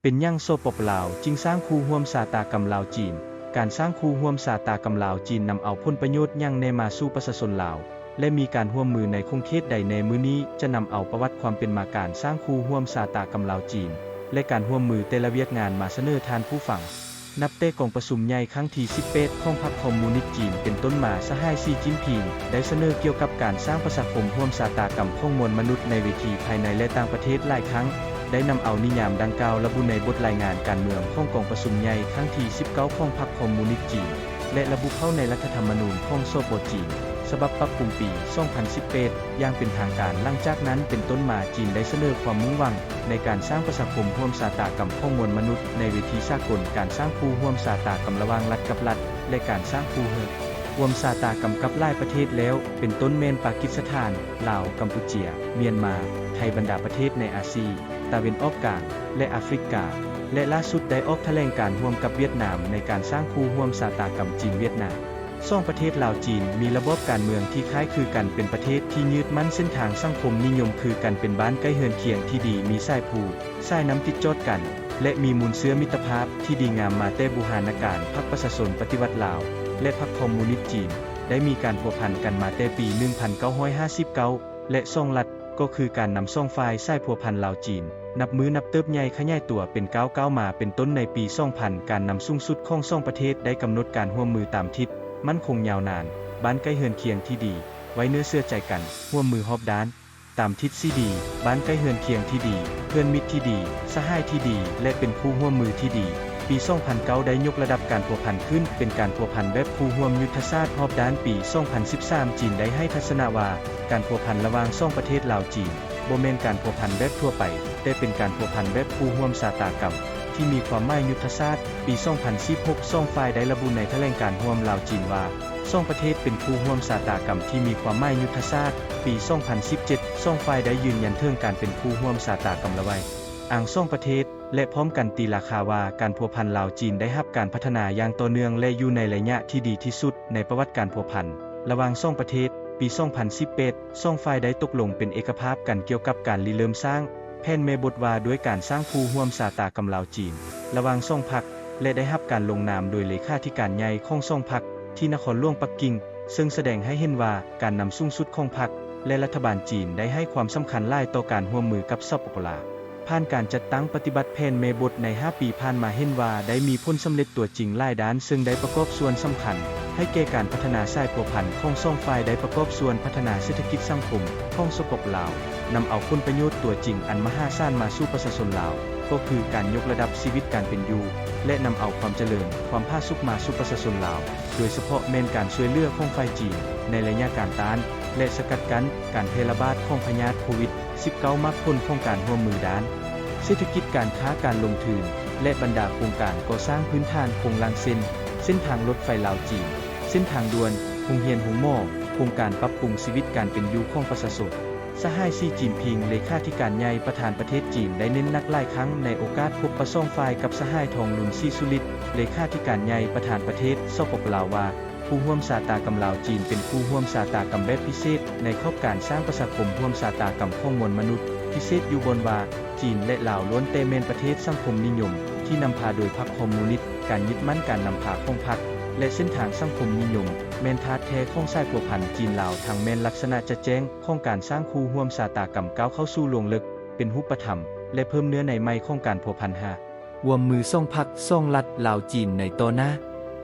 ເປັນຫຍັງ ສປປ ລາວ ຈຶ່ງສ້າງຄູ່ຮ່ວມຊາຕາກຳລາວ-ຈີນ? ການສ້າງຄູ່ຮ່ວມຊາຕາກຳລາວ-ຈີນ ນຳເອົາຜົນປະໂຫຍດຫຍັງແດ່ມາສູ່ປະຊາຊົນລາວ? ແລະ ມີການຮ່ວມມືໃນຂົງເຂດໃດແດ່? ມື້ນີ້ຈະນຳເອົາປະຫວັດຄວາມເປັນມາການສ້າງຄູ່ຮ່ວມຊາຕາກຳລາວ-ຈີນ ແລະ ການຮ່ວມມືແຕ່ລະວຽກງານມາສະເໜີທ່ານຜູ້ຟັງ. ນັບແຕ່ກອງປະຊຸມໃຫຍ່ຄັ້ງທີສິບແປດຂອງພັກຄອມມູນິດຈີນເປັນຕົ້ນມາ, ສະຫາຍ ສີ ຈິ້ນຜິງ ໄດ້ສະເໜີກ່ຽວກັບການສ້າງປະຊາຄົມຮ່ວມຊາຕາກຳຂອງມວນມະນຸດໃນເວທີພາຍໃນ ແລະ ຕ່າງປະເທດຫຼາຍຄັ້ງ, ໄດ້ນຳເອົານິຍາມດັ່ງກ່າວລະບຸໃນບົດລາຍງານການເມືອງຂອງກອງປະຊຸມໃຫຍ່ຄັ້ງທີສິບເກົ້າຂອງພັກຄອມມູນິດຈີນ ແລະ ລະບຸເຂົ້າໃນລັດຖະທຳມະນູນຂອງ ສປ ຈີນ ສະບັບປັບປຸງປີສອງພັນສິບແປດ ຢ່າງເປັນທາງການ. ຫຼັງຈາກນັ້ນເປັນຕົ້ນມາ, ຈີນໄດ້ສະເໜີຄວາມມຸ່ງຫວັງໃນການສ້າງປະຊາຄົມຮ່ວມຊາຕາກຳຂອງມວນມະນຸດໃນເວທີສາກົນ, ການສ້າງຄູ່ຮ່ວມຊາຕາກຳລະຫວ່າງລັດກັບລັດ ແລະ ການສ້າງຄູ່ຮ່ວມຊາຕາກຳກັບຫຼາຍປະເທດແລ້ວ, ເປັນຕົ້ນແມ່ນປາກິສຖານ, ລາວ, ກຳປູເຈຍ, ມຽນມາ, ໄທ, ບັນດາປະເທດໃນອາຊີ, ຕາເວັນອອກກາງ ແລະ ອາຟຣິກາ, ແລະ ລ່າສຸດໄດ້ອອກຖະແຫຼງການຮ່ວມກັບຫວຽດນາມໃນການສ້າງຄູ່ຮ່ວມຊາຕາກຳຈີນ-ຫວຽດນາມ. ສອງປະເທດລາວ-ຈີນ ມີລະບອບການເມືອງທີ່ຄ້າຍຄືກັນ, ເປັນປະເທດທີ່ຍຶດໝັ້ນເສັ້ນທາງສັງຄົມນິຍົມຄືກັນ, ເປັນບ້ານໃກ້ເຮືອນຄຽງທີ່ດີ, ມີສາຍພູ, ສາຍນ້ຳຕິດຈອດກັນ ແລະ ມີມູນເຊື້ອມິດຕະພາບທີ່ດີງາມມາແຕ່ບູຮານະການ. ພັກປະຊາຊົນປະຕິວັດລາວ ແລະ ພັກຄອມມູນິດຈີນ ໄດ້ມີການພົວພັນກັນມາແຕ່ປີໜຶ່ງພັນເກົ້າຮ້ອຍຫ້າສິບເກົ້າ ແລະ ສອງລັດ ກໍຄືການນຳສອງຝ່າຍສາຍພົວພັນລາວ-ຈີນ ນັບມື້ນັບເຕີບໃຫຍ່ຂະຫຍາຍຕົວເປັນກ້າວໆມາ, ເປັນຕົ້ນໃນປີສອງພັນ ການນຳສູງສຸດຂອງສອງປະເທດໄດ້ກຳນົດການຮ່ວມມືຕາມທິດໝັ້ນຄົງຍາວນານ, ບ້ານໃກ້ເຮືອນຄຽງທີ່ດີ, ໄວ້ເນື້ອເຊື່ອໃຈກັນ, ຮ່ວມມືຮອບດ້ານ, ຕາມທິດສີ່ດີ, ບ້ານໃກ້ເຮືອນຄຽງທີ່ດີ, ເພື່ອນມິດທີ່ດີ, ສະຫາຍທີ່ດີ ແລະ ເປັນຄູ່ຮ່ວມມືທີ່ດີ. ປີສອງພັນເກົ້າໄດ້ຍົກລະດັບການພົວພັນຂຶ້ນເປັນການພົວພັນແບບຄູ່ຮ່ວມຍຸດທະສາດຮອບດ້ານ. ປີສອງພັນສິບສາມ ຈີນໄດ້ໃຫ້ທັດສະນະວ່າ ການພົວພັນລະຫວ່າງສອງປະເທດລາວ-ຈີນ ບໍ່ແມ່ນການພົວພັນແບບທົ່ວໄປ, ແຕ່ເປັນການພົວພັນແບບຄູ່ຮ່ວມຊາຕາກຳທີ່ມີຄວາມໝາຍຍຸດທະສາດ. ປີສອງພັນສິບຫົກ ສອງຝ່າຍໄດ້ລະບຸໃນຖະແຫຼງການຮ່ວມລາວ-ຈີນວ່າ ສອງປະເທດເປັນຄູ່ຮ່ວມຊາຕາກຳທີ່ມີຄວາມໝາຍຍຸດທະສາດ. ປີສອງພັນສິບເຈັດ ສອງຝ່າຍໄດ້ຢືນຢັນເຖິງການເປັນຄູ່ຮ່ວມຊາຕາກຳລະຫວ່າງ ອ່າງສອງປະເທດ ແລະ ພ້ອມກັນຕີລາຄາວ່າ ການພົວພັນລາວ-ຈີນໄດ້ຮັບການພັດທະນາຢ່າງຕໍ່ເນື່ອງ ແລະ ຢູ່ໃນໄລຍະທີ່ດີທີ່ສຸດໃນປະຫວັດການພົວພັນລະຫວ່າງສອງປະເທດ. ປີສອງພັນສິບແປດ ສອງຝ່າຍໄດ້ຕົກລົງເປັນເອກະພາບກັນກ່ຽວກັບການລິເລີ່ມສ້າງແຜນແມ່ບົດວ່າດ້ວຍການສ້າງຄູ່ຮ່ວມຊາຕາກຳລາວ-ຈີນ ລະຫວ່າງສອງພັກ ແລະ ໄດ້ຮັບການລົງນາມໂດຍເລຂາທິການໃຫຍ່ຂອງສອງພັກທີ່ນະຄອນຫຼວງປັກກິ່ງ, ເຊິ່ງສະແດງໃຫ້ເຫັນວ່າການນຳສູງສຸດຂອງພັກ ແລະ ລັດຖະບານຈີນໄດ້ໃຫ້ຄວາມສຳຄັນຫຼາຍຕໍ່ການຮ່ວມມືກັບ ສປປ ລາວ. ຜ່ານການຈັດຕັ້ງປະຕິບັດແຜນແມ່ບົດໃນຫ້າປີຜ່ານມາ ເຫັນວ່າໄດ້ມີຜົນສຳເລັດຕົວຈິງຫຼາຍດ້ານ, ເຊິ່ງໄດ້ປະກອບສ່ວນສຳຄັນໃຫ້ແກ່ການພັດທະນາສາຍພົວພັນຂອງສອງຝ່າຍ, ໄດ້ປະກອບສ່ວນພັດທະນາເສດຖະກິດສັງຄົມຂອງ ສປປ ລາວ, ນຳເອົາຜົນປະໂຫຍດຕົວຈິງອັນມະຫາສານມາສູ່ປະຊາຊົນລາວ, ກໍຄືການຍົກລະດັບຊີວິດການເປັນຢູ່ ແລະ ນຳເອົາຄວາມຈະເລີນ, ຄວາມຜາສຸກມາສູ່ປະຊາຊົນລາວ, ໂດຍສະເພາະແມ່ນການຊ່ວຍເຫຼືອຂອງຝ່າຍຈີນໃນໄລຍະການຕ້ານ ແລະ ສະກັດກັ້ນການແຜ່ລະບາດຂອງພະຍາດໂຄວິດສິບເກົ້າ. ໝາກຜົນຂອງການຮ່ວມມືດ້ານເສດຖະກິດ, ການຄ້າ, ການລົງທຶນ ແລະ ບັນດາໂຄງການກໍ່ສ້າງພື້ນຖານໂຄງລ່າງ ເຊັ່ນ ເສັ້ນທາງລົດໄຟລາວ-ຈີນ, ເສັ້ນທາງດ່ວນ, ໂຮງຮຽນ, ໂຮງໝໍ, ໂຄງການປັບປຸງຊີວິດການເປັນຢູ່ຂອງປະຊາຊົນ. ສະຫາຍ ສີ ຈິ້ນຜິງ ເລຂາທິການໃຫຍ່ປະທານປະເທດຈີນ ໄດ້ເນັ້ນໜັກຫຼາຍຄັ້ງໃນໂອກາດພົບປະສອງຝ່າຍກັບສະຫາຍ ທອງລຸນ ສີສຸລິດ ເລຂາທິການໃຫຍ່ປະທານປະເທດ ສປປ ລາວ ວ່າ ຄູ່ຮ່ວມຊາຕາກຳລາວ-ຈີນ ເປັນຄູ່ຮ່ວມຊາຕາກຳແບບພິເສດ ໃນຂອບການສ້າງປະຊາຄົມຮ່ວມຊາຕາກຳຂອງມວນມະນຸດ. ພິເສດຢູ່ບ່ອນວ່າ ຈີນ ແລະ ລາວ ລ້ວນແຕ່ແມ່ນປະເທດສັງຄົມນິຍົມ ທີ່ນຳພາໂດຍພັກຄອມມູນິດ. ການຍຶດໝັ້ນການນຳພາຂອງພັກ ແລະ ເສັ້ນທາງສັງຄົມນິຍົມ ແມ່ນທາດແທ້ຂອງສາຍພົວພັນຈີນ-ລາວ, ທັງແມ່ນລັກສະນະຈະແຈ້ງຂອງການສ້າງຄູ່ຮ່ວມຊາຕາກຳ ກ້າວເຂົ້າສູ່ລວງເລິກເປັນຮູບປະທຳ ແລະ ເພີ່ມເນື້ອໃນໃໝ່ຂອງການພົວພັນຮ່ວມມືສອງພັກສອງລັດ ລາວ-ຈີນ ໃນຕໍ່ໜ້າ.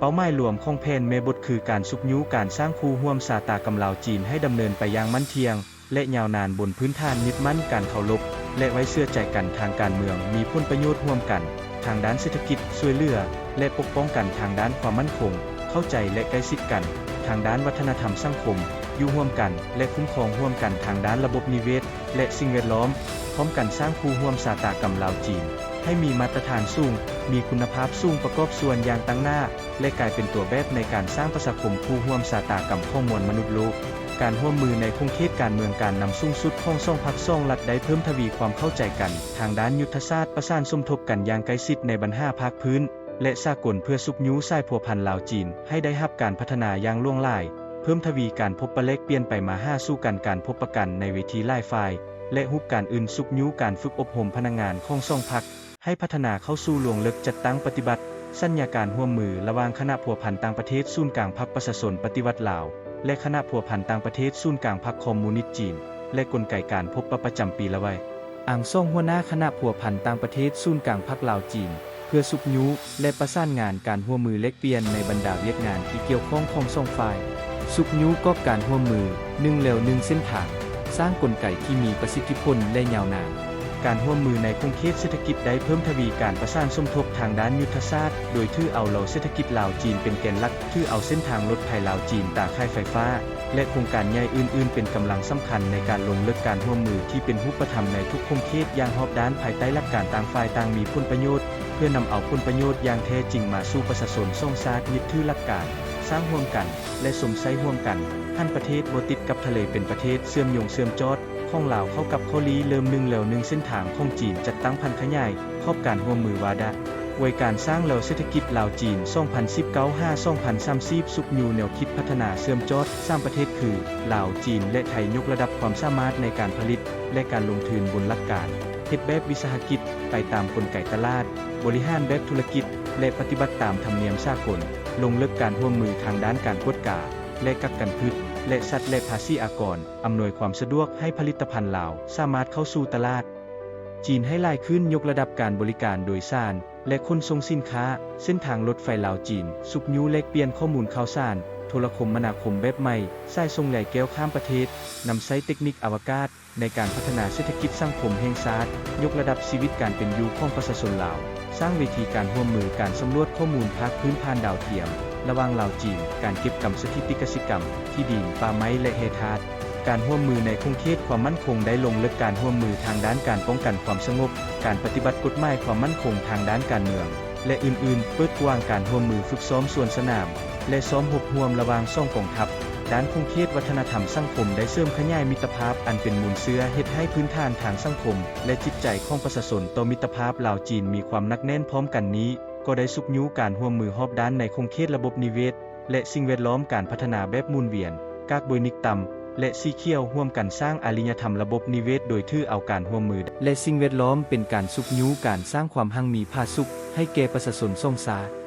ເປົ້າໝາຍລວມຂອງແຜນແມ່ບົດຄືການຊຸກຍູ້ການສ້າງຄູ່ຮ່ວມຊາຕາກຳລາວ-ຈີນ ໃຫ້ດຳເນີນໄປຢ່າງໝັ້ນທ່ຽງ ແລະ ຍາວນານ ບົນພື້ນຖານຍຶດໝັ້ນການເຄົາລົບ ແລະ ໄວ້ເຊື່ອໃຈກັນທາງການເມືອງ, ມີຜົນປະໂຫຍດຮ່ວມກັນທາງດ້ານເສດຖະກິດ, ຊ່ວຍເຫຼືອ ແລະ ປົກປ້ອງກັນທາງດ້ານຄວາມໝັ້ນຄົງ, ເຂົ້າໃຈ ແລະ ໃກ້ຊິດກັນທາງດ້ານວັດທະນະທຳສັງຄົມ, ຢູ່ຮ່ວມກັນ ແລະ ຄຸ້ມຄອງຮ່ວມກັນທາງດ້ານລະບົບນິເວດ ແລະ ສິ່ງແວດລ້ອມ, ພ້ອມກັນສ້າງຄູ່ຮ່ວມຊາຕາກຳລາວ-ຈີນ ໃຫ້ມີມາດຕະຖານສູງ, ມີຄຸນນະພາບສູງ, ປະກອບສ່ວນຢ່າງຕັ້ງໜ້າ ແລະ ກາຍເປັນຕົວແບບໃນການສ້າງປະຊາຄົມຄູ່ຮ່ວມຊາຕາກຳຂອງມວນມະນຸດໂລກ. ການຮ່ວມມືໃນຂົງເຂດການເມືອງ, ການນຳສູງສຸດຂອງສອງພັກສອງລັດໄດ້ເພີ່ມທະວີຄວາມເຂົ້າໃຈກັນທາງດ້ານຍຸດທະສາດ, ປະສານສົມທົບກັນຢ່າງໃກ້ຊິດໃນບັນຫາພາກພື້ນ ແລະ ສາກົນ ເພື່ອຊຸກຍູ້ສາຍພົວພັນລາວ-ຈີນໃຫ້ໄດ້ຮັບການພັດທະນາຢ່າງຫຼວງຫຼາຍ, ເພີ່ມທະວີການພົບປະແລກປ່ຽນໄປມາຫາສູ່ກັນ, ການພົບປະກັນໃນເວທີຫຼາຍຝ່າຍ ແລະ ຮູບການອື່ນ, ຊຸກຍູ້ການຝຶກອົບຮົມພະນັກງານຂອງສອງພັກ ໃຫ້ພັດທະນາເຂົ້າສູ່ລວງເລິກຈັດຕັ້ງປະຕິບັດສັນຍາການຮ່ວມມືລະຫວ່າງຄະນະພົວພັນຕ່າງປະເທດສູນກາງພັກປະຊາຊົນປະຕິວັດລາວ ແລະ ຄະນະພົວພັນຕ່າງປະເທດສູນກາງພັກຄອມມູນິດຈີນ ແລະ ກົນໄກການພົບປະປະຈຳປີລະໄວ້. ອາງສອງຫົວໜ້າຄະນະພົວພັນຕ່າງປະເທດສູນກາງພັກລາວ-ຈີນ ເພື່ອຊຸກຍູ້ ແລະ ປະສານງານການຮ່ວມມືແລກປ່ຽນໃນບັນດາວຽກງານທີ່ກ່ຽວຂ້ອງຂອງສອງຝ່າຍ. ຊຸກຍູ້ກອບການຮ່ວມມື ໜຶ່ງແລວໜຶ່ງເສັ້ນທາງ, ສ້າງກົນໄກທີ່ມີປະສິດທິຜົນ ແລະ ຍາວນານ. ການຮ່ວມມືໃນຂົງເຂດເສດຖະກິດໄດ້ເພີ່ມທະວີການປະສານສົມທົບທາງດ້ານຍຸດທະສາດ, ໂດຍຖືເອົາລາວເສດຖະກິດລາວ-ຈີນເປັນແກນຫຼັກ, ຖືເອົາເສັ້ນທາງລົດໄຟລາວ-ຈີນ, ຕາຂ່າຍໄຟຟ້າ ແລະ ໂຄງການໃຫຍ່ອື່ນໆເປັນກຳລັງສຳຄັນໃນການລົງເລິກການຮ່ວມມືທີ່ເປັນຮູບປະທຳໃນທຸກຂົງເຂດຢ່າງຮອບດ້ານ ພາຍໃຕ້ຫຼັກການຕ່າງຝ່າຍຕ່າງມີຜົນປະໂຫຍດ ເພື່ອນຳເອົາຜົນປະໂຫຍດຢ່າງແທ້ຈິງມາສູ່ປະຊາຊົນສອງຊາດ, ຍຶດຖືຫຼັກການ ສ້າງຮ່ວມກັນ ແລະ ຊົມໃຊ້ຮ່ວມກັນ, ຫັນປະເທດບໍ່ຕິດກັບທະເລເປັນປະເທດເຊື່ອມໂຍງເຊື່ອມຈອດຂອງລາວເຂົ້າກັບຂໍ້ລິເລີ່ມໜຶ່ງແລວໜຶ່ງເສັ້ນທາງຂອງຈີນ, ຈັດຕັ້ງຜັນຂະຫຍາຍຂອບການຮ່ວມມືວາດະ ໄວ້ການສ້າງລາວເສດຖະກິດລາວ-ຈີນ ສອງພັນສິບເກົ້າ ຫາ ສອງພັນສາມສິບ ຊຸກຍູ້ແນວຄິດພັດທະນາເຊື່ອມຈອດສາມປະເທດຄື ລາວ, ຈີນ ແລະ ໄທ, ຍົກລະດັບຄວາມສາມາດໃນການຜະລິດ ແລະ ການລົງທຶນບົນຫຼັກການເຮັດແບບວິສາຫະກິດ ໄປຕາມກົນໄກຕະຫຼາດ, ບໍລິຫານແບບທຸລະກິດ ແລະ ປະຕິບັດຕາມທຳນຽມສາກົນ, ລົງເລິກການຮ່ວມມືທາງດ້ານການກວດກາ ແລະ ກັກກັນພືດ ແລະ ສັດ ແລະ ພາສີອາກອນ, ອຳນວຍຄວາມສະດວກໃຫ້ຜະລິດຕະພັນລາວສາມາດເຂົ້າສູ່ຕະຫຼາດ ຈີນໃຫ້ຫຼາຍຂຶ້ນ, ຍົກລະດັບການບໍລິການໂດຍສານ ແລະ ຂົນສົ່ງສິນຄ້າ, ເສັ້ນທາງລົດໄຟລາວ-ຈີນ, ຊຸກຍູ້ແລກປ່ຽນຂໍ້ມູນຂ່າວສານ, ໂທລະຄົມມະນາຄົມແບບໃໝ່, ສາຍສົ່ງລອຍແກ້ວຂ້າມປະເທດ, ນຳໃຊ້ເຕັກນິກອະວະກາດໃນການພັດທະນາເສດຖະກິດສັງຄົມແຫ່ງຊາດ, ຍົກລະດັບຊີວິດການເປັນຢູ່ຂອງປະຊາຊົນລາວ, ສ້າງເວທີການຮ່ວມມືການສຳຫຼວດຂໍ້ມູນພາກພື້ນຜ່ານດາວທຽມ ລະຫວ່າງລາວ-ຈີນ, ການເກັບກຳສະຖິຕິກະສິກຳ, ທີ່ດິນ, ປ່າໄມ້ ແລະ ແຮ່ທາດ. ການຮ່ວມມືໃນຂົງເຂດຄວາມໝັ້ນຄົງໄດ້ລົງເລິກການຮ່ວມມືທາງດ້ານການປ້ອງກັນຄວາມສະຫງົບ, ການປະຕິບັດກົດໝາຍຄວາມໝັ້ນຄົງທາງດ້ານການເມືອງ ແລະ ອື່ນໆ, ເປີດກວ້າງການຮ່ວມມືຝຶກຊ້ອມສວນສະໜາມ ແລະ ຊ້ອມຮົບຮ່ວມລະຫວ່າງສອງກອງທັບ. ດ້ານຂົງເຂດວັດທະນະທຳສັງຄົມໄດ້ເສີມຂະຫຍາຍມິດຕະພາບອັນເປັນມູນເຊື້ອ, ເຮັດໃຫ້ພື້ນຖານທາງສັງຄົມ ແລະ ຈິດໃຈຂອງປະຊາຊົນຕໍ່ມິດຕະພາບລາວ-ຈີນມີຄວາມໜັກແໜ້ນ. ພ້ອມກັນນີ້, ກໍໄດ້ຊຸກຍູ້ການຮ່ວມມືຮອບດ້ານໃນຂົງເຂດລະບົບນິເວດ ແລະ ສິ່ງແວດລ້ອມ, ການພັດທະນາແບບໝູນວຽນ, ກາກເບີນິກຕ່ຳ ແລະ ສີຂຽວ, ຮ່ວມກັນສ້າງອາລິຍະທຳລະບົບນິເວດໂດຍຖືເອົາການຮ່ວມມື ແລະ ສິ່ງແວດລ້ອມເປັນການຊຸກຍູ້ການສ້າງຄວາມຮັ່ງມີຜາສຸກໃຫ້ແກ່ປະຊາຊົນສອງຊາດ.